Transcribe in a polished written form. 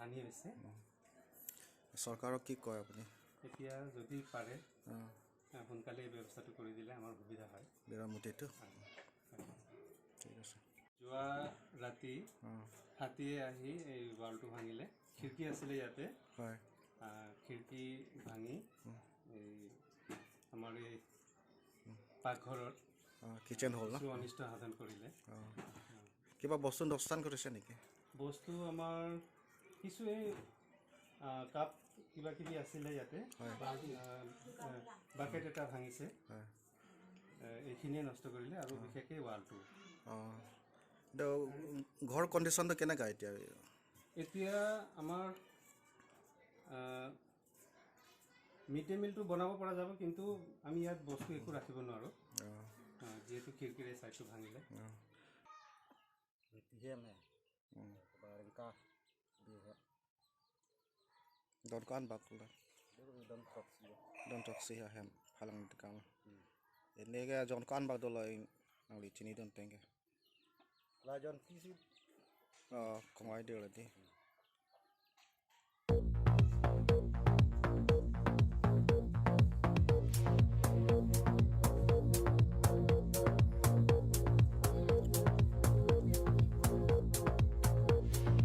হানি হৈছে। চৰকাৰক কি কয় আপুনি? এতিয়া যদি পাৰে সোনকালে এই ব্যৱস্থাটো কৰি দিলে আমাৰ সুবিধা হয়। মেৰামতিটো ঠিক আছে। যোৱা ৰাতি হাতীয়ে আহি এই ৱালটো ভাঙিলে। খিৰিকী আছিলে ইয়াতে। হয়। খিৰিকী ভাঙি এই আমাৰ এই পাকঘৰত কিচেন হ'ল ন কিছু অনিষ্ট সাধন কৰিলে। কিবা বস্তু লোকচান কৰিছে নেকি? বস্তু আমাৰ কিছু এই কাপ কিবা কিবি আছিলে ইয়াতে, বাকেট এটা ভাঙিছে। হয়। এইখিনিয়ে নষ্ট কৰিলে আৰু বিশেষকৈ ৱালটো। অঁ, এতিয়া ঘৰ কণ্ডিশ্যনটো কেনেকুৱা এতিয়া? এতিয়া আমাৰ মিড ডে মিলটো বনাব পৰা যাব, কিন্তু আমি ইয়াত বস্তু একো ৰাখিব নোৱাৰোঁ, যিহেতু খিৰিকীৰে ছাইডটো ভাঙিলে। Don kan bak la don tok si ha hem halang kam ini ke jon kan bak do la ang li chini don teng ke la jon kisi kongoi de la di.